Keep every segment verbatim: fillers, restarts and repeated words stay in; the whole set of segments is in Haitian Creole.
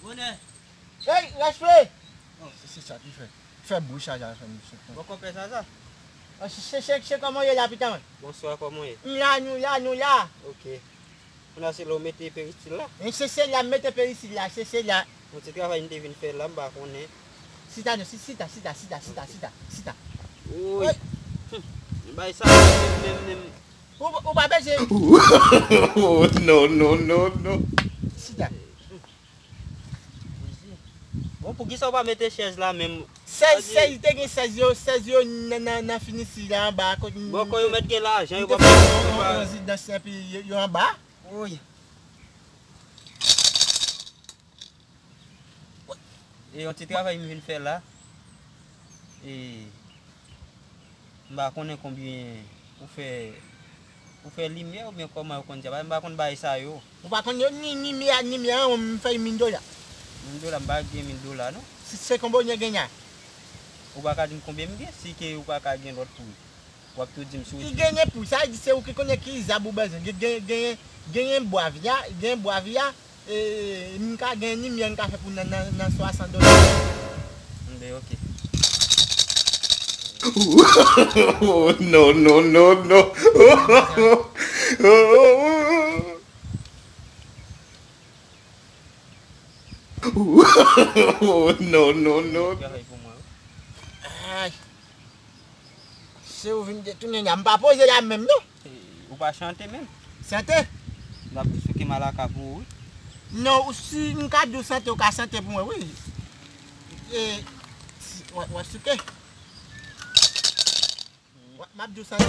Bonè. Hey, respè! Oh, se, se sa ki fè. Fè bri sa, sa fè misye. Bon, konpè sa, sa? Ah, se, se, se, se kòman w ye la, pita mwen? Bonswa, kòman w ye? M la, nou la, nou la. Ok. Kounye a se la w mete perisil la? E se, se la m mete perisil la, se, se la. Yon ti travay m te vin fè la, m pa konnen. Sita, non, si, sita, sita, sita, sita, sita, sita. Woy. Woy. Hum. Bay sa menm, menm, menm. Ou, ou pa bezwen. Oh, non, non, non, non. Sita. Bon, poukisa w pa mete chèz la menm? Sèz, sèz, te gen sèz yo, sèz yo nan, nan, nan finisi la anba, kote. Bon, kon yo mèt gen lajan, yo pa, yo pa. Rezidans, epi yo, yo anba. Woy. E yon ti travay m vin fè la. E m pa konnen konbyen ou fè, ou fè limyè oubyen kòman yo konn di a, m pa konn bagay sa yo. Ou pa konn yo ni, ni limyè, ni limyè an, m fè mil dola. Mil dola, m pa gen mil dola non. Se, se konbyen w genyen? Ou pa ka di m konbyen m gen, si ke ou pa ka gen lòt pou w ap tou di m sou. Li genyen pou sa, li di se ou ki konnen ki zab ou bezwen. Gen, gen, genyen, genyen bwa vya, genyen bwa vya, e, m ka gen limyè, m ka fè pou nan, nan, nan swasant dola. Mbe, ok. Oh, non, non, non, non. Oh, non, non, non. Ay. Se ou vin detounen la. M pa poze la menm, non. E, ou pa chante menm? Chante? M ap souke malaka pou ou, wi. Non, ou, si m ka di w chante, ou ka chante pou mwen, wi. E, si, w, w ap souke. W, m ap di w chante.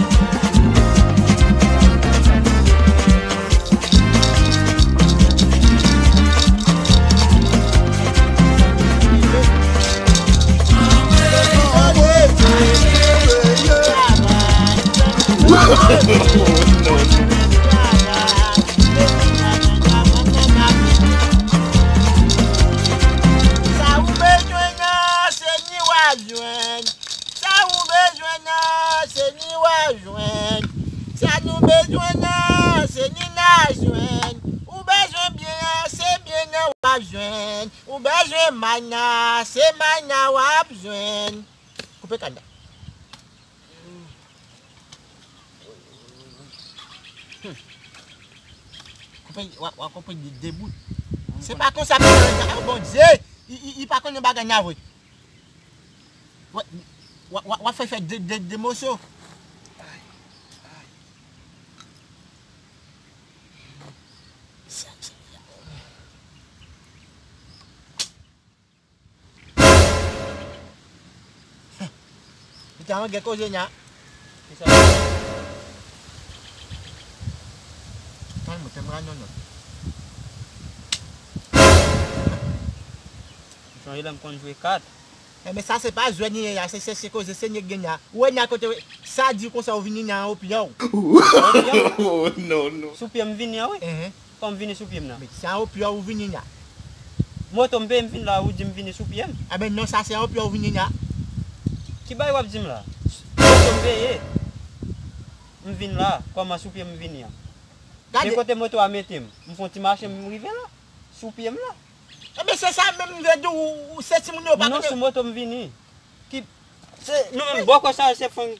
Sa ou bezwen nan, se li w a jwenn. Sa ou bezwen nan, se li w a jwenn. Sa nou bezwen nan, se li n a jwenn. Ou bezwen byen an, se byen an w ap jwenn. Ou bezwen may nan, se may nan w ap jwenn. Koupe kanda. Hmm. Koupe, w a, w a koupe de, de bout. Se pa konsa, Bondye, li, li, li pa konnen bagay nan vre. W, w, w, w ap fè, fè de, de, de moso. Li ta gen koze nya. Kisa? Tann mwen, tann mwen, non, non. M sonje lè m konn jwe kat. Enben, sa se pa jwèt ni nya, se, se, se koze, se nèg gen nya. Ou wè nya kote, sa di konsa ou vini nya an opyè w. Opyè w? Oh, non, non. Sou pye m vini an, wi. Enhen. Kòman m vini sou pye m nan? Men, se an opyè w ou vini nya. Moto m peye m vin la, ou di m vini sou pye m? Enben, non, sa se an opyè w ou vini nya. Ki bagay w ap di m la? Moto m peye. M vin la, kòman sou pye m vini an? Gade. Men kote moto a mete m, m fè yon ti mache, m rive la. Sou pye m la. Enben, se sa menm m vle di w, ou, se timoun yo pa konnen. Non, sou moto m vini. Ki, se, nou menm, bòkò sa, se fanm.